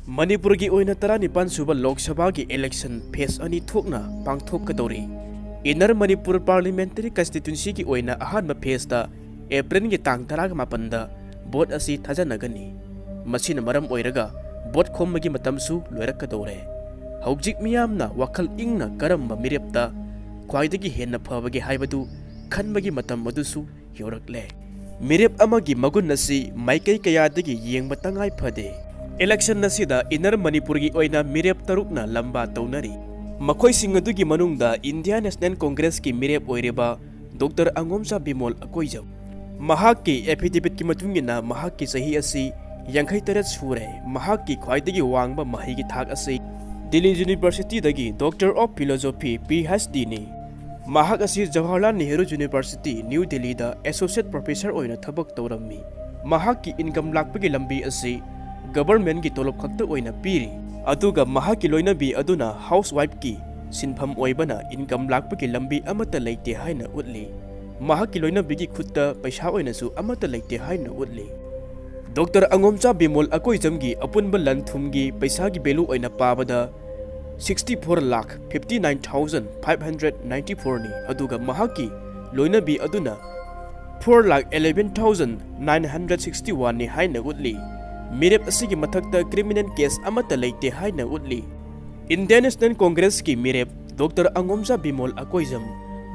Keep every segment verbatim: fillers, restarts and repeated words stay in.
ꯃꯅꯤꯄꯨꯔꯒꯤ ꯑꯣꯏꯅ ꯇꯔꯥꯅꯤꯄꯥꯟ ꯁꯨꯕ ꯂꯣꯛ ꯁꯚꯥꯒꯤ election phase ꯑꯅꯤ ꯊꯣꯛꯅ ꯄꯥꯡꯊꯣꯛꯀꯗꯧꯔꯤ꯫ Inner Manipur Parliamentary Constituencyꯒꯤ ꯑꯣꯏꯅ ꯑꯍꯥꯟꯕ phaseꯇ Aprilꯒꯤ ꯇꯥꯡ ꯇꯔꯥꯃꯥꯄꯟꯗ vote ꯑꯁꯤ ꯊꯥꯖꯅꯒꯅꯤ꯫ ꯃꯁꯤꯅ ꯃꯔꯝ ꯑꯣꯏꯔꯒ vote ꯈꯣꯝꯕꯒꯤ ꯃꯇꯝꯁꯨ ꯂꯣꯏꯔꯛꯀꯗꯧꯔꯦ꯫ ꯍꯧꯖꯤꯛ ꯃꯤꯌꯥꯝꯅ ꯋꯥꯈꯜ ꯏꯪꯅ ꯀꯔꯝꯕ ꯃꯤꯔꯦꯞꯇ ꯈ꯭ꯋꯥꯏꯗꯒꯤ ꯍꯦꯟꯅ ꯐꯕꯒꯦ ꯍꯥꯏꯕꯗꯨ ꯈꯟꯕꯒꯤ ꯃꯇꯝ ꯑꯗꯨꯁꯨ ꯌꯧꯔꯛꯂꯦ꯫ ꯃꯤꯔꯦꯞ ꯑꯃꯒꯤ ꯃꯒꯨꯟ ꯑꯁꯤ ꯃꯥꯏꯀꯩ ꯀꯌꯥꯗꯒꯤ ꯌꯦꯡꯕ ꯇꯉꯥꯏ ꯐꯗꯦ꯫ Election ꯑꯁꯤꯗ Inner Manipurꯒꯤ ꯑꯣꯏꯅ ꯃꯤꯔꯦꯞ ꯇꯔꯨꯛꯅ ꯂꯝꯕꯥ ꯇꯧꯅꯔꯤ꯫ ꯃꯈꯣꯏꯁꯤꯡ ꯑꯗꯨꯒꯤ ꯃꯅꯨꯡꯗ India National Congressꯀꯤ ꯃꯤꯔꯦꯞ ꯑꯣꯏꯔꯤꯕ Doctor ꯑꯉꯣꯝꯆꯥ ꯕꯤꯃꯣꯜ ꯑꯀꯣꯏꯖꯝ, ꯃꯍꯥꯛꯀꯤ affidavitꯀꯤ ꯃꯇꯨꯡ ꯏꯟꯅ ꯃꯍꯥꯛꯀꯤ ꯆꯍꯤ ꯑꯁꯤ ꯌꯥꯡꯈꯩ ꯇꯔꯦꯠ ꯁꯨꯔꯦ꯫ ꯃꯍꯥꯛꯀꯤ ꯈ꯭ꯋꯥꯏꯗꯒꯤ ꯋꯥꯡꯕ ꯃꯍꯩꯒꯤ ꯊꯥꯛ ꯑꯁꯤ Delhi Universityꯗꯒꯤ Doctor of Philosophy, PhDꯅꯤ꯫ ꯃꯍꯥꯛ ꯑꯁꯤ Jawaharlal Nehru University, New Delhiꯗ Associate Professor ꯑꯣꯏꯅ ꯊꯕꯛ ꯇꯧꯔꯝꯃꯤ꯫ ꯃꯍꯥꯛꯀꯤ income ꯂꯥꯛꯄꯒꯤ ꯂꯝꯕꯤ ꯑꯁꯤ governmentꯀꯤ ꯇꯣꯂꯣꯞ ꯈꯛꯇ ꯑꯣꯏꯅ ꯄꯤꯔꯤ, ꯑꯗꯨꯒ ꯃꯍꯥꯛꯀꯤ ꯂꯣꯏꯅꯕꯤ ꯑꯗꯨꯅ housewifeꯀꯤ ꯁꯤꯟꯐꯝ ꯑꯣꯏꯕꯅ income ꯂꯥꯛꯄꯒꯤ ꯂꯝꯕꯤ ꯑꯃꯠꯇ ꯂꯩꯇꯦ ꯍꯥꯏꯅ ꯎꯠꯂꯤ꯫ ꯃꯍꯥꯛꯀꯤ ꯂꯣꯏꯅꯕꯤꯒꯤ ꯈꯨꯠꯇ ꯄꯩꯁꯥ ꯑꯣꯏꯅꯁꯨ ꯑꯃꯠꯇ ꯂꯩꯇꯦ ꯍꯥꯏꯅ ꯎꯠꯂꯤ꯫ Doctor ꯑꯉꯣꯝꯆꯥ ꯕꯤꯃꯣꯜ ꯑꯀꯣꯏꯖꯝꯒꯤ ꯑꯄꯨꯟꯕ ꯂꯟ ꯊꯨꯝꯒꯤ ꯄꯩꯁꯥꯒꯤ value ꯑꯣꯏꯅ ꯄꯥꯕꯗ sixty four lakh fifty nine thousand five hundred ninety fourꯅꯤ, ꯑꯗꯨꯒ ꯃꯍꯥꯛꯀꯤ ꯂꯣꯏꯅꯕꯤ ꯑꯗꯨꯅ four lakh eleven thousand nine hundred sixty oneꯅꯤ ꯍꯥꯏꯅ ꯎꯠꯂꯤ꯫ ꯃꯤꯔꯦꯞ ꯑꯁꯤꯒꯤ ꯃꯊꯛꯇ criminal case ꯑꯃꯠꯇ ꯂꯩꯇꯦ ꯍꯥꯏꯅ ꯎꯠꯂꯤ꯫ Indian National Congressꯀꯤ ꯃꯤꯔꯦꯞ Doctor ꯑꯉꯣꯝꯆꯥ ꯕꯤꯃꯣꯜ ꯑꯀꯣꯏꯖꯝ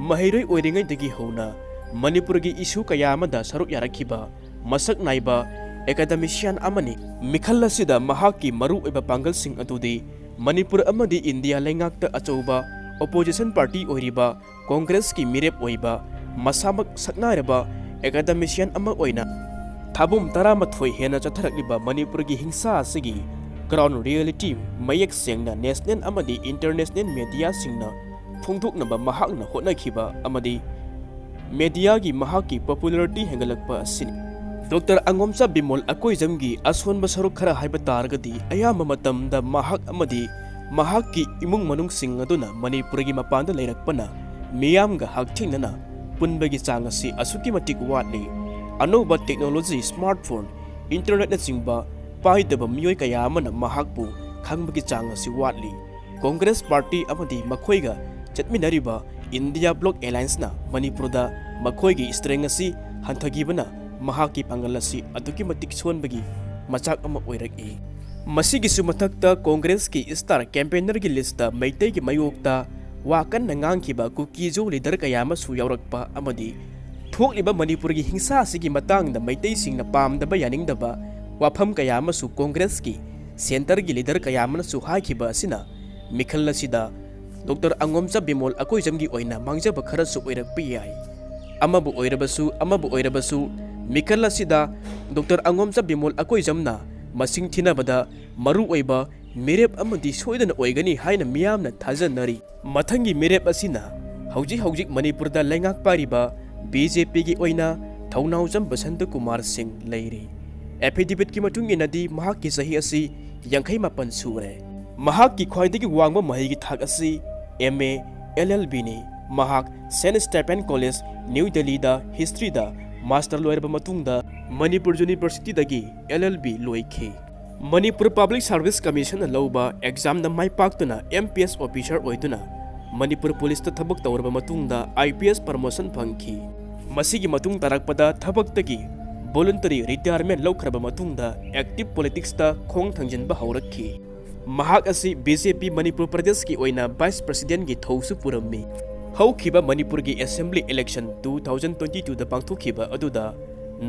ꯃꯍꯩꯔꯣꯏ ꯑꯣꯏꯔꯤꯉꯩꯗꯒꯤ ꯍꯧꯅ ꯃꯅꯤꯄꯨꯔꯒꯤ issue ꯀꯌꯥ ꯑꯃꯗ ꯁꯔꯨꯛ ꯌꯥꯔꯛꯈꯤꯕ ꯃꯁꯛ ꯅꯥꯏꯕ academician ꯑꯃꯅꯤ꯫ ꯃꯤꯈꯜ ꯑꯁꯤꯗ ꯃꯍꯥꯛꯀꯤ ꯃꯔꯨꯑꯣꯏꯕ ꯄꯥꯡꯒꯜꯁꯤꯡ ꯑꯗꯨꯗꯤ ꯃꯅꯤꯄꯨꯔ ꯑꯃꯗꯤ ꯏꯟꯗꯤꯌꯥ ꯂꯩꯉꯥꯛꯇ ꯑꯆꯧꯕ opposition party ꯑꯣꯏꯔꯤꯕ ꯀꯣꯡꯒ꯭ꯔꯦꯁꯀꯤ ꯃꯤꯔꯦꯞ ꯑꯣꯏꯕ, ꯃꯁꯥꯃꯛ ꯁꯛꯅꯥꯏꯔꯕ academician ꯑꯃ ꯑꯣꯏꯅ ꯊꯥꯕꯨꯝ ꯇꯔꯥꯃꯥꯊꯣꯏ ꯍꯦꯟꯅ ꯆꯠꯊꯔꯛꯂꯤꯕ ꯃꯅꯤꯄꯨꯔꯒꯤ ꯍꯤꯡꯁꯥ ꯑꯁꯤꯒꯤ ground reality ꯃꯌꯦꯛ ꯁꯦꯡꯅ national ꯑꯃꯗꯤ international mediaꯁꯤꯡꯅ ꯐꯣꯡꯗꯣꯛꯅꯕ ꯃꯍꯥꯛꯅ ꯍꯣꯠꯅꯈꯤꯕ ꯑꯃꯗꯤ mediaꯒꯤ ꯃꯍꯥꯛꯀꯤ popularity ꯍꯦꯟꯒꯠꯂꯛꯄ ꯑꯁꯤꯅꯤ꯫ Doctor ꯑꯉꯣꯝꯆꯥ ꯕꯤꯃꯣꯜ ꯑꯀꯣꯏꯖꯝꯒꯤ ꯑꯁꯣꯟꯕ ꯁꯔꯨꯛ ꯈꯔ ꯍꯥꯏꯕ ꯇꯥꯔꯒꯗꯤ, ꯑꯌꯥꯝꯕ ꯃꯇꯝꯗ ꯃꯍꯥꯛ ꯑꯃꯗꯤ ꯃꯍꯥꯛꯀꯤ ꯏꯃꯨꯡ ꯃꯅꯨꯡꯁꯤꯡ ꯑꯗꯨꯅ ꯃꯅꯤꯄꯨꯔꯒꯤ ꯃꯄꯥꯟꯗ ꯂꯩꯔꯛꯄꯅ ꯃꯤꯌꯥꯝꯒ ꯍꯛꯊꯦꯡꯅꯅ ꯄꯨꯟꯕꯒꯤ ꯆꯥꯡ ꯑꯁꯤ ꯑꯁꯨꯛꯀꯤ ꯃꯇꯤꯛ ꯋꯥꯠꯂꯤ꯫ ꯑꯅꯧꯕ technology, smartphone, internetꯅꯆꯤꯡꯕ ꯄꯥꯏꯗꯕ ꯃꯤꯑꯣꯏ ꯀꯌꯥ ꯑꯃꯅ ꯃꯍꯥꯛꯄꯨ ꯈꯪꯕꯒꯤ ꯆꯥꯡ ꯑꯁꯤ ꯋꯥꯠꯂꯤ꯫ ꯀꯣꯡꯒ꯭ꯔꯦꯁ ꯄꯥꯔꯇꯤ ꯑꯃꯗꯤ ꯃꯈꯣꯏꯒ ꯆꯠꯃꯤꯟꯅꯔꯤꯕ ꯏꯟꯗꯤꯌꯥ ꯕ꯭ꯂꯣꯛ ꯑꯦꯂꯥꯌꯟꯁꯅ ꯃꯅꯤꯄꯨꯔꯗ ꯃꯈꯣꯏꯒꯤ ꯁ꯭ꯇꯔꯦꯡ ꯑꯁꯤ ꯍꯟꯊꯈꯤꯕꯅ ꯃꯍꯥꯛꯀꯤ ꯄꯥꯡꯒꯜ ꯑꯁꯤ ꯑꯗꯨꯛꯀꯤ ꯃꯇꯤꯛ ꯁꯣꯟꯕꯒꯤ ꯃꯆꯥꯛ ꯑꯃ ꯑꯣꯏꯔꯛꯏ꯫ ꯃꯁꯤꯒꯤꯁꯨ ꯃꯊꯛꯇ ꯀꯣꯡꯒ꯭ꯔꯦꯁꯀꯤ ꯁ꯭ꯇꯥꯔ ꯀꯦꯝꯄꯦꯟꯅꯔꯒꯤ ꯂꯤꯁꯇ ꯃꯩꯇꯩꯒꯤ ꯃꯥꯌꯣꯛꯇ ꯋꯥ ꯀꯟꯅ ꯉꯥꯡꯈꯤꯕ ꯀꯨꯀꯤꯖꯨ ꯂꯤꯗꯔ ꯀꯌꯥ ꯑꯃꯁꯨ ꯌꯥꯎꯔꯛꯄ ꯑꯃꯗꯤ ꯊꯣꯛꯂꯤꯕ ꯃꯅꯤꯄꯨꯔꯒꯤ ꯍꯤꯡꯁꯥ ꯑꯁꯤꯒꯤ ꯃꯇꯥꯡꯗ ꯃꯩꯇꯩꯁꯤꯡꯅ ꯄꯥꯝꯗꯕ ꯌꯥꯅꯤꯡꯗꯕ ꯋꯥꯐꯝ ꯀꯌꯥ ꯑꯃꯁꯨ ꯀꯣꯡꯒ꯭ꯔꯦꯁꯀꯤ ꯁꯦꯟꯇꯔꯒꯤ ꯂꯤꯗꯔ ꯀꯌꯥ ꯑꯃꯅꯁꯨ ꯍꯥꯏꯈꯤꯕ ꯑꯁꯤꯅ ꯃꯤꯈꯜ ꯑꯁꯤꯗ ꯗꯣꯛꯇꯔ ꯑꯉꯣꯝꯆꯥ ꯕꯤꯃꯣꯜ ꯑꯀꯣꯏꯖꯝꯒꯤ ꯑꯣꯏꯅ ꯃꯥꯡꯖꯕ ꯈꯔꯁꯨ ꯑꯣꯏꯔꯛꯄ ꯌꯥꯏ꯫ ꯑꯃꯕꯨ ꯑꯣꯏꯔꯕꯁꯨ, ꯑꯃꯕꯨ ꯑꯣꯏꯔꯕꯁꯨ, ꯃꯤꯈꯜ ꯑꯁꯤꯗ ꯗꯣꯛꯇꯔ ꯑꯉꯣꯝꯆꯥ ꯕꯤꯃꯣꯜ ꯑꯀꯣꯏꯖꯝꯅ ꯃꯁꯤꯡ ꯊꯤꯅꯕꯗ ꯃꯔꯨꯑꯣꯏꯕ ꯃꯤꯔꯦꯞ ꯑꯃꯗꯤ ꯁꯣꯏꯗꯅ ꯑꯣꯏꯒꯅꯤ ꯍꯥꯏꯅ ꯃꯤꯌꯥꯝꯅ ꯊꯥꯖꯅꯔꯤ꯫ ꯃꯊꯪꯒꯤ ꯃꯤꯔꯦꯞ ꯑꯁꯤꯅ ꯍꯧꯖꯤꯛ ꯍꯧꯖꯤꯛ ꯃꯅꯤꯄꯨꯔꯗ ꯂꯩꯉꯥꯛ ꯄꯥꯏꯔꯤꯕ ꯕꯤ ꯖꯦ ꯄꯤꯒꯤ ꯑꯣꯏꯅ ꯊꯧꯅꯥꯎꯖꯝ ꯕꯁꯟꯇ ꯀꯨꯃꯥꯔ ꯁꯤꯡ ꯂꯩꯔꯤ꯫ ꯑꯦꯐꯤꯗꯦꯕꯤꯠꯀꯤ ꯃꯇꯨꯡ ꯏꯟꯅꯗꯤ ꯃꯍꯥꯛꯀꯤ ꯆꯍꯤ ꯑꯁꯤ ꯌꯥꯡꯈꯩ ꯃꯥꯄꯟ ꯁꯨꯔꯦ꯫ ꯃꯍꯥꯛꯀꯤ ꯈ꯭ꯋꯥꯏꯗꯒꯤ ꯋꯥꯡꯕ ꯃꯍꯩꯒꯤ ꯊꯥꯛ ꯑꯁꯤ ꯑꯦꯝ ꯑꯦ ꯑꯦꯜ ꯑꯦꯜ ꯕꯤꯅꯤ꯫ ꯃꯍꯥꯛ ꯁꯦꯟꯠ ꯁ꯭ꯇꯦꯐꯦꯟ ꯀꯣꯂꯦꯖ, ꯅ꯭ꯌꯨ ꯗꯦꯜꯂꯤꯗ ꯍꯤꯁꯇ꯭ꯔꯤꯗ ꯃꯥꯁꯇꯔ ꯂꯣꯏꯔꯕ ꯃꯇꯨꯡꯗ ꯃꯅꯤꯄꯨꯔ ꯌꯨꯅꯤꯚꯔꯁꯤꯇꯤꯗꯒꯤ ꯑꯦꯜ ꯑꯦꯜ ꯕꯤ ꯂꯣꯏꯈꯤ꯫ ꯃꯅꯤꯄꯨꯔ ꯄꯕ꯭ꯂꯤꯛ ꯁꯥꯔꯚꯤꯁ ꯀꯃꯤꯁꯟꯅ ꯂꯧꯕ ꯑꯦꯛꯖꯥꯝꯗ ꯃꯥꯏ ꯄꯥꯛꯇꯨꯅ ꯑꯦꯝ ꯄꯤ ꯑꯦꯁ ꯑꯣꯐꯤꯁꯔ ꯑꯣꯏꯗꯨꯅ ꯃꯅꯤꯄꯨꯔ ꯄꯨꯂꯤꯁꯇ ꯊꯕꯛ ꯇꯧꯔꯕ ꯃꯇꯨꯡꯗ ꯑꯥꯏ ꯄꯤ ꯑꯦꯁ ꯄ꯭ꯔꯃꯣꯁꯟ ꯐꯪꯈꯤ꯫ ꯃꯁꯤꯒꯤ ꯃꯇꯨꯡ ꯇꯥꯔꯛꯄꯗ ꯊꯕꯛꯇꯒꯤ ꯚꯣꯂꯨꯟꯇꯔꯤ ꯔꯤꯇꯥꯌꯔꯃꯦꯟ ꯂꯧꯈ꯭ꯔꯕ ꯃꯇꯨꯡꯗ ꯑꯦꯛꯇꯤꯚ ꯄꯣꯂꯤꯇꯤꯛꯁꯇ ꯈꯣꯡ ꯊꯥꯡꯖꯤꯟꯕ ꯍꯧꯔꯛꯈꯤ꯫ ꯃꯍꯥꯛ ꯑꯁꯤ ꯕꯤ ꯖꯦ ꯄꯤ ꯃꯅꯤꯄꯨꯔ ꯄ꯭ꯔꯗꯦꯁꯀꯤ ꯑꯣꯏꯅ ꯚꯥꯏꯁ ꯄ꯭ꯔꯁꯤꯗꯦꯟꯒꯤ ꯊꯧꯁꯨ ꯄꯨꯔꯝꯃꯤ꯫ ꯍꯧꯈꯤꯕ ꯃꯅꯤꯄꯨꯔꯒꯤ assembly election two thousand twenty twoꯗ ꯄꯥꯡꯊꯣꯛꯈꯤꯕ ꯑꯗꯨꯗ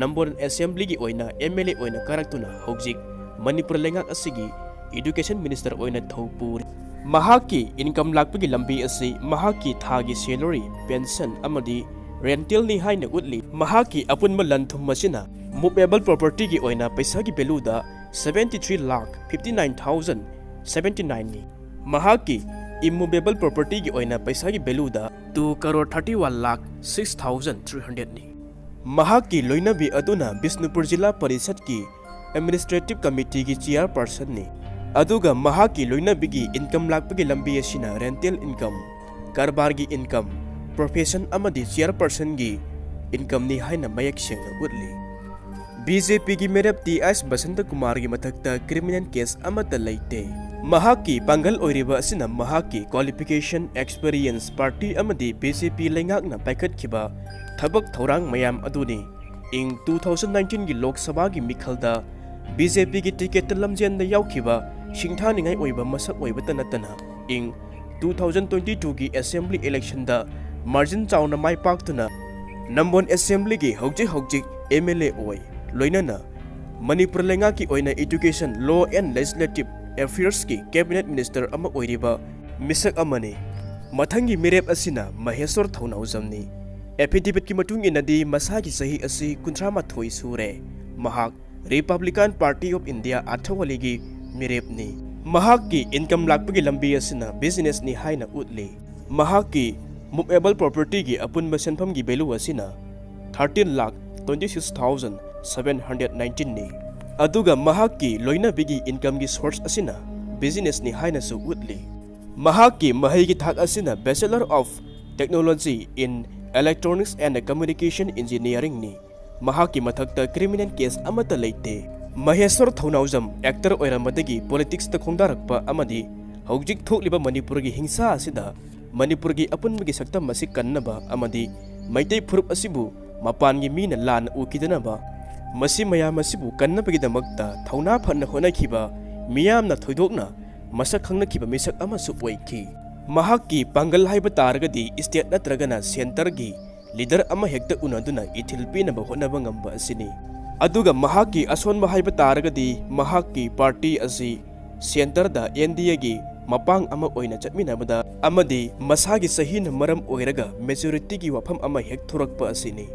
ꯅꯝꯕꯣꯜ ꯑꯦꯁꯦꯝꯕ꯭ꯂꯤꯒꯤ ꯑꯣꯏꯅ ꯑꯦꯝ ꯑꯦꯜ ꯑꯦ ꯑꯣꯏꯅ ꯀꯥꯔꯛꯇꯨꯅ ꯍꯧꯖꯤꯛ ꯃꯅꯤꯄꯨꯔ ꯂꯩꯉꯥꯛ ꯑꯁꯤꯒꯤ ꯏꯗꯨꯀꯦꯁꯟ ꯃꯤꯅꯤꯁꯇꯔ ꯑꯣꯏꯅ ꯊꯧ ꯄꯨꯔꯤ꯫ ꯃꯍꯥꯛꯀꯤ ꯏꯟꯀꯝ ꯂꯥꯛꯄꯒꯤ ꯂꯝꯕꯤ ꯑꯁꯤ ꯃꯍꯥꯛꯀꯤ ꯊꯥꯒꯤ ꯁꯦꯂꯔꯤ, ꯄꯦꯟꯁꯟ ꯑꯃꯗꯤ ꯔꯦꯟꯇꯦꯜꯅꯤ ꯍꯥꯏꯅ ꯎꯠꯂꯤ꯫ ꯃꯍꯥꯛꯀꯤ ꯑꯄꯨꯟꯕ ꯂꯟ-ꯊꯨꯝ ꯑꯁꯤꯅ ꯃꯨꯕꯦꯕꯜ ꯄ꯭ꯔꯣꯄꯔꯇꯤꯒꯤ ꯑꯣꯏꯅ ꯄꯩꯁꯥꯒꯤ ꯚꯦꯂꯨꯗ seventy three lakh fifty nine thousand seventy nineꯅꯤ꯫ ꯃꯍꯥꯛꯀꯤ ꯏꯝꯃꯨꯕꯦꯕꯜ ꯄ꯭ꯔꯣꯄꯔꯇꯤꯒꯤ ꯑꯣꯏꯅ ꯄꯩꯁꯥꯒꯤ ꯚꯦꯂꯨꯗ two crore thirty one lakh six thousand three hundredꯅꯤ꯫ ꯃꯍꯥꯛꯀꯤ ꯂꯣꯏꯅꯕꯤ ꯑꯗꯨꯅ ꯕꯤꯁꯅꯨꯄꯨꯔ ꯖꯤꯂꯥ ꯄꯔꯤꯁꯠꯀꯤ ꯑꯦꯗꯃꯤꯅꯤꯁꯇ꯭ꯔꯦꯇꯤꯚ ꯀꯃꯤꯇꯤꯒꯤ ꯆꯤꯌꯔꯄꯔꯁꯟꯅꯤ꯫ ꯑꯗꯨꯒ ꯃꯍꯥꯛꯀꯤ ꯂꯣꯏꯅꯕꯤꯒꯤ ꯏꯟꯀꯝ ꯂꯥꯛꯄꯒꯤ ꯂꯝꯕꯤ ꯑꯁꯤꯅ ꯔꯦꯟꯇꯦꯜ ꯏꯟꯀꯝ, ꯀꯔꯕꯥꯔꯒꯤ ꯏꯟꯀꯝ, ꯄ꯭ꯔꯣꯐꯦꯁꯟ ꯑꯃꯗꯤ ꯆꯤꯌꯔꯄꯔꯁꯟꯒꯤ ꯏꯟꯀꯝꯅꯤ ꯍꯥꯏꯅ ꯃꯌꯦꯛ ꯁꯦꯡꯅ ꯎꯠꯂꯤ꯫ ꯕꯤ ꯖꯦ ꯄꯤꯒꯤ ꯃꯤꯔꯦꯞ ꯇꯤ ꯑꯦꯁ ꯕꯁꯟꯇ ꯀꯨꯃꯥꯔꯒꯤ ꯃꯊꯛꯇ ꯀ꯭ꯔꯤꯃꯤꯅꯦꯜ ꯀꯦꯁ ꯑꯃꯠꯇ ꯂꯩꯇꯦ꯫ ꯃꯍꯥꯛꯀꯤ ꯄꯥꯡꯒꯜ ꯑꯣꯏꯔꯤꯕ ꯑꯁꯤꯅ ꯃꯍꯥꯛꯀꯤ ꯀ꯭ꯋꯥꯂꯤꯐꯤꯀꯦꯁꯟ, ꯑꯦꯛꯁꯄꯤꯔꯤꯌꯦꯟꯁ, ꯄꯥꯔꯇꯤ ꯑꯃꯗꯤ ꯕꯤ ꯖꯦ ꯄꯤ ꯂꯩꯉꯥꯛꯅ ꯄꯥꯏꯈꯠꯈꯤꯕ ꯊꯕꯛ ꯊꯧꯔꯥꯡ ꯃꯌꯥꯝ ꯑꯗꯨꯅꯤ꯫ ꯏꯪ two thousand nineteenꯒꯤ ꯂꯣꯛ ꯁꯚꯥꯒꯤ ꯃꯤꯈꯜꯗ ꯕꯤ ꯖꯦ ꯄꯤꯒꯤ ꯇꯤꯀꯦꯠꯇ ꯂꯝꯖꯦꯟꯗ ꯌꯥꯎꯈꯤꯕ ꯁꯤꯡꯊꯥꯅꯤꯡꯉꯥꯏ ꯑꯣꯏꯕ ꯃꯁꯛ ꯑꯣꯏꯕꯇ ꯅꯠꯇꯅ, ꯏꯪ two thousand twenty twoꯒꯤ ꯑꯦꯁꯦꯝꯕ꯭ꯂꯤ ꯏꯂꯦꯛꯁꯟꯗ ꯃꯥꯔꯖꯤꯟ ꯆꯥꯎꯅ ꯃꯥꯏ ꯄꯥꯛꯇꯨꯅ ꯅꯝꯕꯣꯜ ꯑꯦꯁꯦꯝꯕ꯭ꯂꯤꯒꯤ ꯍꯧꯖꯤꯛ ꯍꯧꯖꯤꯛ ꯑꯦꯝ ꯑꯦꯜ ꯑꯦ ꯑꯣꯏ, ꯂꯣꯏꯅꯅ ꯃꯅꯤꯄꯨꯔ ꯂꯩꯉꯥꯛꯀꯤ ꯑꯣꯏꯅ Education, Law and Legislative Affairsꯀꯤ ꯀꯦꯕꯤꯅꯦꯠ ꯃꯤꯅꯤꯁꯇꯔ ꯑꯃ ꯑꯣꯏꯔꯤꯕ ꯃꯤꯁꯛ ꯑꯃꯅꯤ꯫ ꯃꯊꯪꯒꯤ ꯃꯤꯔꯦꯞ ꯑꯁꯤꯅ ꯃꯍꯦꯁ꯭ꯋꯔ ꯊꯧꯅꯥꯎꯖꯝꯅꯤ꯫ ꯑꯦꯐꯤꯗꯦꯕꯤꯠꯀꯤ ꯃꯇꯨꯡ ꯏꯟꯅꯗꯤ ꯃꯁꯥꯒꯤ ꯆꯍꯤ ꯑꯁꯤ ꯀꯨꯟꯊ꯭ꯔꯥ ꯃꯥꯊꯣꯏ ꯁꯨꯔꯦ꯫ ꯃꯍꯥꯛ Republican Party of India ꯑꯊꯋꯥꯂꯤꯒꯤ ꯃꯤꯔꯦꯞꯅꯤ꯫ ꯃꯍꯥꯛꯀꯤ ꯏꯟꯀꯝ ꯂꯥꯛꯄꯒꯤ ꯂꯝꯕꯤ ꯑꯁꯤꯅ ꯕꯤꯖꯤꯅꯦꯁꯅꯤ ꯍꯥꯏꯅ ꯎꯠꯂꯤ꯫ ꯃꯍꯥꯛꯀꯤ ꯃꯨꯕꯦꯕꯜ ꯄ꯭ꯔꯣꯄꯔꯇꯤꯒꯤ ꯑꯄꯨꯟꯕ ꯁꯦꯟꯐꯝꯒꯤ ꯚꯦꯂꯨ ꯑꯁꯤꯅ thirteen lakh twenty six thousand seven hundred nineteenꯅꯤ꯫ ꯑꯗꯨꯒ ꯃꯍꯥꯛꯀꯤ ꯂꯣꯏꯅꯕꯤꯒꯤ ꯏꯟꯀꯝꯒꯤ ꯁꯣꯔꯁ ꯑꯁꯤꯅ ꯕꯤꯖꯤꯅꯦꯁꯅꯤ ꯍꯥꯏꯅꯁꯨ ꯎꯠꯂꯤ꯫ ꯃꯍꯥꯛꯀꯤ ꯃꯍꯩꯒꯤ ꯊꯥꯛ ꯑꯁꯤꯅ Bachelor of Technology in Electronics and Communication Engineeringꯅꯤ꯫ ꯃꯍꯥꯛꯀꯤ ꯃꯊꯛꯇ ꯀ꯭ꯔꯤꯃꯤꯅꯦꯜ ꯀꯦꯁ ꯑꯃꯠꯇ ꯂꯩꯇꯦ꯫ ꯃꯍꯦꯁ꯭ꯋꯔ ꯊꯧꯅꯥꯎꯖꯝ ꯑꯦꯛꯇꯔ ꯑꯣꯏꯔꯝꯕꯗꯒꯤ ꯄꯣꯂꯤꯇꯤꯛꯁꯇ ꯈꯣꯡꯗꯥꯔꯛꯄ ꯑꯃꯗꯤ ꯍꯧꯖꯤꯛ ꯊꯣꯛꯂꯤꯕ ꯃꯅꯤꯄꯨꯔꯒꯤ ꯍꯤꯡꯁꯥ ꯑꯁꯤꯗ ꯃꯅꯤꯄꯨꯔꯒꯤ ꯑꯄꯨꯟꯕꯒꯤ ꯁꯛꯇꯝ ꯑꯁꯤ ꯀꯟꯅꯕ ꯑꯃꯗꯤ ꯃꯩꯇꯩ ꯐꯨꯔꯨꯞ ꯑꯁꯤꯕꯨ ꯃꯄꯥꯟꯒꯤ ꯃꯤꯅ ꯂꯥꯟꯅ ꯎꯈꯤꯗꯅꯕ, ꯃꯁꯤ ꯃꯌꯥꯝ ꯑꯁꯤꯕꯨ ꯀꯟꯅꯕꯒꯤꯗꯃꯛꯇ ꯊꯧꯅꯥ ꯐꯅ ꯍꯣꯠꯅꯈꯤꯕ, ꯃꯤꯌꯥꯝꯅ ꯊꯣꯏꯗꯣꯛꯅ ꯃꯁꯛ ꯈꯪꯅꯈꯤꯕ ꯃꯤꯁꯛ ꯑꯃꯁꯨ ꯑꯣꯏꯈꯤ꯫ ꯃꯍꯥꯛꯀꯤ ꯄꯥꯡꯒꯜ ꯍꯥꯏꯕ ꯇꯥꯔꯒꯗꯤ ꯁ꯭ꯇꯦꯠ ꯅꯠꯇ꯭ꯔꯒꯅ ꯁꯦꯟꯇꯔꯒꯤ ꯂꯤꯗꯔ ꯑꯃꯍꯦꯛꯇ ꯎꯅꯗꯨꯅ ꯏꯊꯤꯜ ꯄꯤꯅꯕ ꯍꯣꯠꯅꯕ ꯉꯝꯕ ꯑꯁꯤꯅꯤ꯫ ꯑꯗꯨꯒ ꯃꯍꯥꯛꯀꯤ ꯑꯁꯣꯟꯕ ꯍꯥꯏꯕ ꯇꯥꯔꯒꯗꯤ ꯃꯍꯥꯛꯀꯤ ꯄꯥꯔꯇꯤ ꯑꯁꯤ ꯁꯦꯟꯇꯔꯗ ꯑꯦꯟ ꯗꯤ ꯑꯦꯒꯤ ꯃꯄꯥꯡ ꯑꯃ ꯑꯣꯏꯅ ꯆꯠꯃꯤꯟꯅꯕꯗ ꯑꯃꯗꯤ ꯃꯁꯥꯒꯤ ꯆꯍꯤꯅ ꯃꯔꯝ ꯑꯣꯏꯔꯒ ꯃꯦꯖꯣꯔꯤꯇꯤꯒꯤ ꯋꯥꯐꯝ ꯑꯃ ꯍꯦꯛ ꯊꯣꯔꯛꯄ ꯑꯁꯤꯅꯤ꯫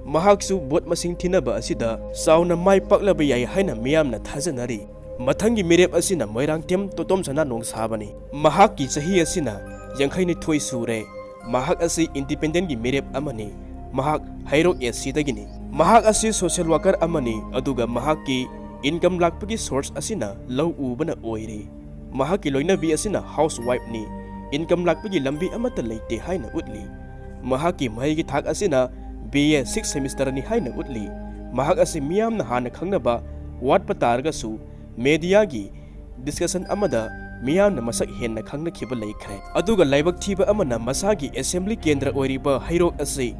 ꯃꯍꯥꯛꯁꯨ ꯚꯣꯠ ꯃꯁꯤꯡ ꯊꯤꯅꯕ ꯑꯁꯤꯗ ꯆꯥꯎꯅ ꯃꯥꯏ ꯄꯥꯛꯂꯕ ꯌꯥꯏ ꯍꯥꯏꯅ ꯃꯤꯌꯥꯝꯅ ꯊꯥꯖꯅꯔꯤ꯫ ꯃꯊꯪꯒꯤ ꯃꯤꯔꯦꯞ ꯑꯁꯤꯅ ꯃꯣꯏꯔꯥꯡꯊꯦꯝ ꯇꯣꯇꯣꯝ ꯁꯅꯥ ꯅꯣꯡꯁꯥꯕꯅꯤ꯫ ꯃꯍꯥꯛꯀꯤ ꯆꯍꯤ ꯑꯁꯤꯅ ꯌꯥꯡꯈꯩ ꯅꯤꯊꯣꯏ ꯁꯨꯔꯦ꯫ ꯃꯍꯥꯛ ꯑꯁꯤ ꯏꯟꯗꯤꯄꯦꯟꯗꯦꯟꯒꯤ ꯃꯤꯔꯦꯞ ꯑꯃꯅꯤ꯫ ꯃꯍꯥꯛ ꯍꯩꯔꯣꯛ ꯑꯦ ꯁꯤꯗꯒꯤꯅꯤ꯫ ꯃꯍꯥꯛ ꯑꯁꯤ ꯁꯣꯁꯤꯌꯦꯜ ꯋꯥꯀꯔ ꯑꯃꯅꯤ, ꯑꯗꯨꯒ ꯃꯍꯥꯛꯀꯤ ꯏꯟꯀꯝ ꯂꯥꯛꯄꯒꯤ ꯁꯣꯔꯁ ꯑꯁꯤꯅ ꯂꯧ ꯎꯕꯅ ꯑꯣꯏꯔꯤ꯫ ꯃꯍꯥꯛꯀꯤ ꯂꯣꯏꯅꯕꯤ ꯑꯁꯤꯅ ꯍꯥꯎꯁ ꯋꯥꯏꯐꯅꯤ꯫ ꯏꯟꯀꯝ ꯂꯥꯛꯄꯒꯤ ꯂꯝꯕꯤ ꯑꯃꯠꯇ ꯂꯩꯇꯦ ꯍꯥꯏꯅ ꯎꯠꯂꯤ꯫ ꯃꯍꯥꯛꯀꯤ ꯃꯍꯩꯒꯤ ꯊꯥꯛ ꯑꯁꯤꯅ ꯕꯤ ꯑꯦ ꯁꯤꯛꯁ ꯁꯦꯃꯤꯁꯇꯔꯅꯤ ꯍꯥꯏꯅ ꯎꯠꯂꯤ꯫ ꯃꯍꯥꯛ ꯑꯁꯤ ꯃꯤꯌꯥꯝꯅ ꯍꯥꯟꯅ ꯈꯪꯅꯕ ꯋꯥꯠꯄ ꯇꯥꯔꯒꯁꯨ, ꯃꯦꯗꯤꯌꯥꯒꯤ ꯗꯤꯁꯀꯁꯟ ꯑꯃꯗ ꯃꯤꯌꯥꯝꯅ ꯃꯁꯛ ꯍꯦꯟꯅ ꯈꯪꯅꯈꯤꯕ ꯂꯩꯈ꯭ꯔꯦ꯫ ꯑꯗꯨꯒ ꯂꯥꯏꯕꯛ ꯊꯤꯕ ꯑꯃꯅ, ꯃꯁꯥꯒꯤ ꯑꯦꯁꯦꯝꯕ꯭ꯂꯤ ꯀꯦꯟꯗ꯭ꯔ ꯑꯣꯏꯔꯤꯕ ꯍꯩꯔꯣꯛ ꯑꯁꯤ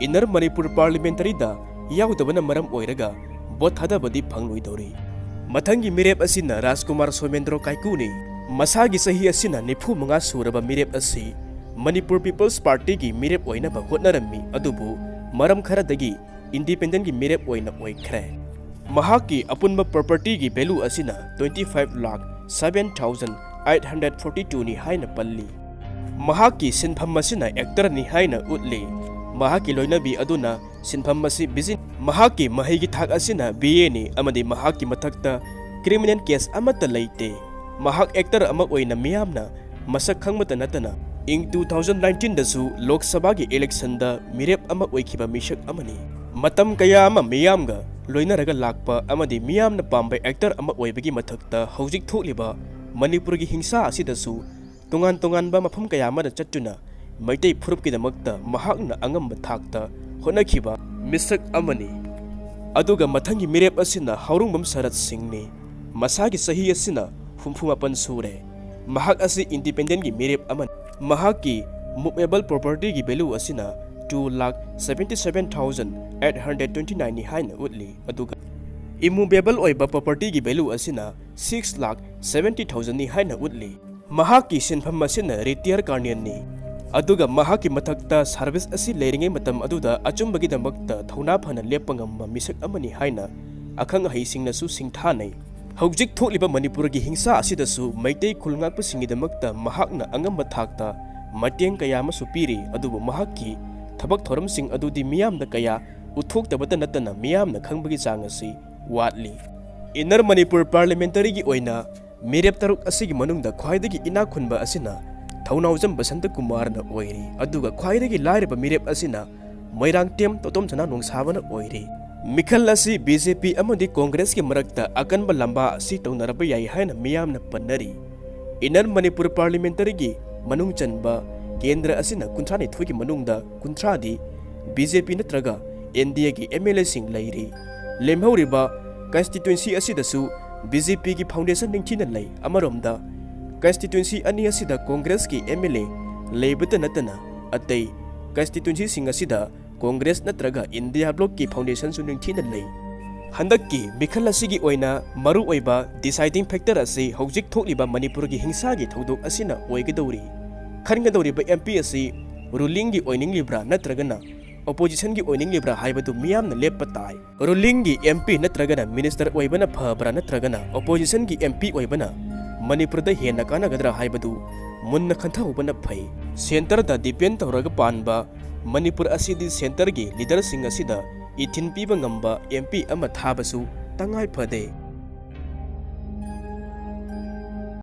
ꯏꯟꯅꯔ ꯃꯅꯤꯄꯨꯔ ꯄꯥꯔꯂꯤꯌꯥꯃꯦꯟꯇꯔꯤꯗ ꯌꯥꯎꯗꯕꯅ ꯃꯔꯝ ꯑꯣꯏꯔꯒ ꯚꯣꯠ ꯊꯥꯗꯕꯗꯤ ꯐꯪꯂꯣꯏꯗꯧꯔꯤ꯫ ꯃꯊꯪꯒꯤ ꯃꯤꯔꯦꯞ ꯑꯁꯤꯅ ꯔꯥꯖꯀꯨꯃꯥꯔ ꯁꯣꯃꯦꯟꯗ꯭ꯔꯣ ꯀꯥꯏꯀꯨꯅꯤ꯫ ꯃꯁꯥꯒꯤ ꯆꯍꯤ ꯑꯁꯤꯅ ꯅꯤꯐꯨ ꯃꯉꯥ ꯁꯨꯔꯕ ꯃꯤꯔꯦꯞ ꯑꯁꯤ ꯃꯅꯤꯄꯨꯔ ꯄꯤꯄꯜꯁ ꯄꯥꯔꯇꯤꯒꯤ ꯃꯤꯔꯦꯞ ꯑꯣꯏꯅꯕ ꯍꯣꯠꯅꯔꯝꯃꯤ, ꯑꯗꯨꯕꯨ ꯃꯔꯝ ꯈꯔꯗꯒꯤ ꯏꯟꯗꯤꯄꯦꯟꯗꯦꯟꯒꯤ ꯃꯤꯔꯦꯞ ꯑꯣꯏꯅ ꯑꯣꯏꯈ꯭ꯔꯦ꯫ ꯃꯍꯥꯛꯀꯤ ꯑꯄꯨꯟꯕ ꯄ꯭ꯔꯣꯄꯔꯇꯤꯒꯤ ꯚꯦꯂꯨ ꯑꯁꯤꯅ twenty five lakh seven thousand eight hundred forty two ꯅꯤ ꯍꯥꯏꯅ ꯄꯜꯂꯤ꯫ ꯃꯍꯥꯛꯀꯤ ꯁꯤꯟꯐꯝ ꯑꯁꯤꯅ ꯑꯦꯛꯇꯔꯅꯤ ꯍꯥꯏꯅ ꯎꯠꯂꯤ꯫ ꯃꯍꯥꯛꯀꯤ ꯂꯣꯏꯅꯕꯤ ꯑꯗꯨꯅ ꯁꯤꯟꯐꯝ ꯑꯁꯤ ꯕꯤꯖꯤ-, ꯃꯍꯥꯛꯀꯤ ꯃꯍꯩꯒꯤ ꯊꯥꯛ ꯑꯁꯤꯅ ꯕꯤ ꯑꯦꯅꯤ ꯑꯃꯗꯤ ꯃꯍꯥꯛꯀꯤ ꯃꯊꯛꯇ ꯀ꯭ꯔꯤꯃꯤꯅꯦꯜ ꯀꯦꯁ ꯑꯃꯠꯇ ꯂꯩꯇꯦ꯫ ꯃꯍꯥꯛ ꯑꯦꯛꯇꯔ ꯑꯃ ꯑꯣꯏꯅ ꯃꯤꯌꯥꯝꯅ ꯃꯁꯛ ꯈꯪꯕꯇ ꯅꯠꯇꯅ, ꯏꯪ two thousand nineteen ꯗꯁꯨ ꯂꯣꯛ ꯁꯚꯥꯒꯤ ꯏꯂꯦꯛꯁꯟꯗ ꯃꯤꯔꯦꯞ ꯑꯃ ꯑꯣꯏꯈꯤꯕ ꯃꯤꯁꯛ ꯑꯃꯅꯤ꯫ ꯃꯇꯝ ꯀꯌꯥ ꯑꯃ ꯃꯤꯌꯥꯝꯒ ꯂꯣꯏꯅꯔꯒ ꯂꯥꯛꯄ ꯑꯃꯗꯤ ꯃꯤꯌꯥꯝꯅ ꯄꯥꯝꯕ ꯑꯦꯛꯇꯔ ꯑꯃ ꯑꯣꯏꯕꯒꯤ ꯃꯊꯛꯇ, ꯍꯧꯖꯤꯛ ꯊꯣꯛꯂꯤꯕ ꯃꯅꯤꯄꯨꯔꯒꯤ ꯍꯤꯡꯁꯥ ꯑꯁꯤꯗꯁꯨ ꯇꯣꯉꯥꯟ ꯇꯣꯉꯥꯟꯕ ꯃꯐꯝ ꯀꯌꯥ ꯑꯃꯗ ꯆꯠꯇꯨꯅ ꯃꯩꯇꯩ ꯐꯨꯔꯨꯞꯀꯤꯗꯃꯛꯇ ꯃꯍꯥꯛꯅ ꯑꯉꯝꯕ ꯊꯥꯛꯇ ꯍꯣꯠꯅꯈꯤꯕ ꯃꯤꯁꯛ ꯑꯃꯅꯤ꯫ ꯑꯗꯨꯒ ꯃꯊꯪꯒꯤ ꯃꯤꯔꯦꯞ ꯑꯁꯤꯅ ꯍꯥꯎꯔꯨꯡꯕꯝ ꯁꯔꯠ ꯁꯤꯡꯅꯤ꯫ ꯃꯁꯥꯒꯤ ꯆꯍꯤ ꯑꯁꯤꯅ ꯍꯨꯝꯐꯨ ꯃꯥꯄꯟ ꯁꯨꯔꯦ꯫ ꯃꯍꯥꯛ ꯑꯁꯤ ꯏꯟꯗꯤꯄꯦꯟꯗꯦꯟꯒꯤ ꯃꯤꯔꯦꯞ ꯑꯃꯅꯤ꯫ ꯃꯍꯥꯛꯀꯤ ꯃꯨꯕꯦꯕꯜ ꯄ꯭ꯔꯣꯄꯔꯇꯤꯒꯤ ꯚꯦꯂꯨ ꯑꯁꯤꯅ two lakh seventy seven thousand eight hundred twenty nine ꯅꯤ ꯍꯥꯏꯅ ꯎꯠꯂꯤ, ꯑꯗꯨꯒ ꯏꯃꯨꯕꯦꯕꯜ ꯑꯣꯏꯕ ꯄ꯭ꯔꯣꯄꯔꯇꯤꯒꯤ ꯚꯦꯂꯨ ꯑꯁꯤꯅ six lakh seventy thousand ꯅꯤ ꯍꯥꯏꯅ ꯎꯠꯂꯤ꯫ ꯃꯍꯥꯛꯀꯤ ꯁꯤꯟꯐꯝ ꯑꯁꯤꯅ ꯔꯤꯇꯤꯌꯔ ꯀꯥꯔꯅꯦꯜꯅꯤ, ꯑꯗꯨꯒ ꯃꯍꯥꯛꯀꯤ ꯃꯊꯛꯇ ꯁꯥꯔꯚꯤꯁ ꯑꯁꯤ ꯂꯩꯔꯤꯉꯩ ꯃꯇꯝ ꯑꯗꯨꯗ ꯑꯆꯨꯝꯕꯒꯤꯗꯃꯛꯇ ꯊꯧꯅꯥ ꯐꯅ ꯂꯦꯞꯄ ꯉꯝꯕ ꯃꯤꯁꯛ ꯑꯃꯅꯤ ꯍꯥꯏꯅ ꯑꯈꯪ ꯑꯍꯩꯁꯤꯡꯅꯁꯨ ꯁꯤꯡꯊꯥꯅꯩ꯫ ꯍꯧꯖꯤꯛ ꯊꯣꯛꯂꯤꯕ ꯃꯅꯤꯄꯨꯔꯒꯤ ꯍꯤꯡꯁꯥ ꯑꯁꯤꯗꯁꯨ ꯃꯩꯇꯩ ꯈꯨꯜ ꯉꯥꯛꯄꯁꯤꯡꯒꯤꯗꯃꯛꯇ ꯃꯍꯥꯛꯅ ꯑꯉꯝꯕ ꯊꯥꯛꯇ ꯃꯇꯦꯡ ꯀꯌꯥ ꯑꯃꯁꯨ ꯄꯤꯔꯤ, ꯑꯗꯨꯕꯨ ꯃꯍꯥꯛꯀꯤ ꯊꯕꯛ ꯊꯧꯔꯝꯁꯤꯡ ꯑꯗꯨꯗꯤ ꯃꯤꯌꯥꯝꯗ ꯀꯌꯥ ꯎꯠꯊꯣꯛꯇꯕꯇ ꯅꯠꯇꯅ ꯃꯤꯌꯥꯝꯅ ꯈꯪꯕꯒꯤ ꯆꯥꯡ ꯑꯁꯤ ꯋꯥꯠꯂꯤ꯫ ꯏꯟꯅꯔ ꯃꯅꯤꯄꯨꯔ ꯄꯥꯔꯂꯤꯌꯥꯃꯦꯟꯇꯔꯤꯒꯤ ꯑꯣꯏꯅ ꯃꯤꯔꯦꯞ ꯇꯔꯨꯛ ꯑꯁꯤꯒꯤ ꯃꯅꯨꯡꯗ ꯈ꯭ꯋꯥꯏꯗꯒꯤ ꯏꯅꯥꯛ ꯈꯨꯟꯕ ꯑꯁꯤꯅ ꯊꯧꯅꯥꯎꯖꯝ ꯕꯁꯟꯇ ꯀꯨꯃꯥꯔꯅ ꯑꯣꯏꯔꯤ, ꯑꯗꯨꯒ ꯈ꯭ꯋꯥꯏꯗꯒꯤ ꯂꯥꯏꯔꯕ ꯃꯤꯔꯦꯞ ꯑꯁꯤꯅ ꯃꯣꯏꯔꯥꯡꯊꯦꯝ ꯇꯣꯇꯣꯝꯁꯅꯥ ꯅꯣꯡꯁꯥꯕꯅ ꯑꯣꯏꯔꯤ꯫ ꯃꯤꯈꯜ ꯑꯁꯤ ꯕꯤ ꯖꯦ ꯄꯤ ꯑꯃꯗꯤ ꯀꯣꯡꯒ꯭ꯔꯦꯁꯀꯤ ꯃꯔꯛꯇ ꯑꯀꯟꯕ ꯂꯝꯕꯥ ꯑꯁꯤ ꯇꯧꯅꯔꯕ ꯌꯥꯏ ꯍꯥꯏꯅ ꯃꯤꯌꯥꯝꯅ ꯄꯟꯅꯔꯤ꯫ ꯏꯟꯅꯔ ꯃꯅꯤꯄꯨꯔ ꯄꯥꯔꯂꯤꯌꯥꯃꯦꯟꯇꯔꯤꯒꯤ ꯃꯅꯨꯡ ꯆꯟꯕ ꯀꯦꯟꯗ꯭ꯔ ꯑꯁꯤꯅ ꯀꯨꯟꯊ꯭ꯔꯥ ꯅꯤꯊꯣꯏꯒꯤ ꯃꯅꯨꯡꯗ ꯀꯨꯟꯊ꯭ꯔꯥꯗꯤ ꯕꯤ ꯖꯦ ꯄꯤ ꯅꯠꯇ꯭ꯔꯒ ꯏꯟꯗꯤꯌꯥꯒꯤ ꯑꯦꯝ ꯑꯦꯜ ꯑꯦꯁꯤꯡ ꯂꯩꯔꯤ꯫ ꯂꯦꯝꯍꯧꯔꯤꯕ ꯀꯟꯁꯇꯤꯇ꯭ꯋꯦꯟꯁꯤ ꯑꯁꯤꯗꯁꯨ ꯕꯤ ꯖꯦ ꯄꯤꯒꯤ ꯐꯥꯎꯟꯗꯦꯁꯟ ꯅꯤꯡꯊꯤꯅ ꯂꯩ꯫ ꯑꯃꯔꯣꯝꯗ ꯀꯟꯁꯇꯤꯇ꯭ꯋꯦꯟꯁꯤ ꯑꯅꯤ ꯑꯁꯤꯗ ꯀꯣꯡꯒ꯭ꯔꯦꯁꯀꯤ ꯑꯦꯝ ꯑꯦꯜ ꯑꯦ ꯂꯩꯕꯇ ꯅꯠꯇꯅ ꯑꯇꯩ ꯀꯟꯁꯇꯤꯇ꯭ꯋꯦꯟꯁꯤꯁꯤꯡ ꯑꯁꯤꯗ ꯀꯣꯡꯒ꯭ꯔꯦꯁ ꯅꯠꯇ꯭ꯔꯒ ꯏꯟꯗꯤꯌꯥ ꯕ꯭ꯂꯣꯛꯀꯤ ꯐꯥꯎꯟꯗꯦꯁꯟꯁꯨ ꯅꯤꯡꯊꯤꯅ ꯂꯩ꯫ ꯍꯟꯗꯛꯀꯤ ꯃꯤꯈꯜ ꯑꯁꯤꯒꯤ ꯑꯣꯏꯅ ꯃꯔꯨꯑꯣꯏꯕ ꯗꯤꯁꯥꯏꯗꯤꯡ ꯐꯦꯛꯇꯔ ꯑꯁꯤ ꯍꯧꯖꯤꯛ ꯊꯣꯛꯂꯤꯕ ꯃꯅꯤꯄꯨꯔꯒꯤ ꯍꯤꯡꯁꯥꯒꯤ ꯊꯧꯗꯣꯛ ꯑꯁꯤꯅ ꯑꯣꯏꯒꯗꯧꯔꯤ꯫ ꯈꯟꯒꯗꯧꯔꯤꯕ ꯑꯦꯝ ꯄꯤ ꯑꯁꯤ ꯔꯨꯂꯤꯡꯒꯤ ꯑꯣꯏꯅꯤꯡꯂꯤꯕ꯭ꯔꯥ ꯅꯠꯇ꯭ꯔꯒꯅ ꯑꯣꯄꯣꯖꯤꯁꯟꯒꯤ ꯑꯣꯏꯅꯤꯡꯂꯤꯕ꯭ꯔꯥ ꯍꯥꯏꯕꯗꯨ ꯃꯤꯌꯥꯝꯅ ꯂꯦꯞꯄ ꯇꯥꯏ꯫ ꯔꯨꯂꯤꯡꯒꯤ ꯑꯦꯝ ꯄꯤ ꯅꯠꯇ꯭ꯔꯒꯅ ꯃꯤꯅꯤꯁꯇꯔ ꯑꯣꯏꯕꯅ ꯐꯕ꯭ꯔꯥ ꯅꯠꯇ꯭ꯔꯒꯅ ꯑꯣꯄꯣꯖꯤꯁꯟꯒꯤ ꯑꯦꯝ ꯄꯤ ꯑꯣꯏꯕꯅ ꯃꯅꯤꯄꯨꯔꯗ ꯍꯦꯟꯅ ꯀꯥꯟꯅꯒꯗ꯭ꯔꯥ ꯍꯥꯏꯕꯗꯨ ꯃꯨꯟꯅ ꯈꯟꯊꯍꯧꯕꯅ ꯐꯩ꯫ ꯁꯦꯟꯇꯔꯗ ꯗꯤꯄꯦꯟ ꯇꯧꯔꯒ ꯄꯥꯟꯕ ꯃꯅꯤꯄꯨꯔ ꯑꯁꯤꯗꯤ ꯁꯦꯟꯇꯔꯒꯤ ꯂꯤꯗꯔꯁꯤꯡ ꯑꯁꯤꯗ ꯏꯊꯤꯟ ꯄꯤꯕ ꯉꯝꯕ ꯑꯦꯝ ꯄꯤ ꯑꯃ ꯊꯥꯕꯁꯨ ꯇꯉꯥꯏ ꯐꯗꯦ꯫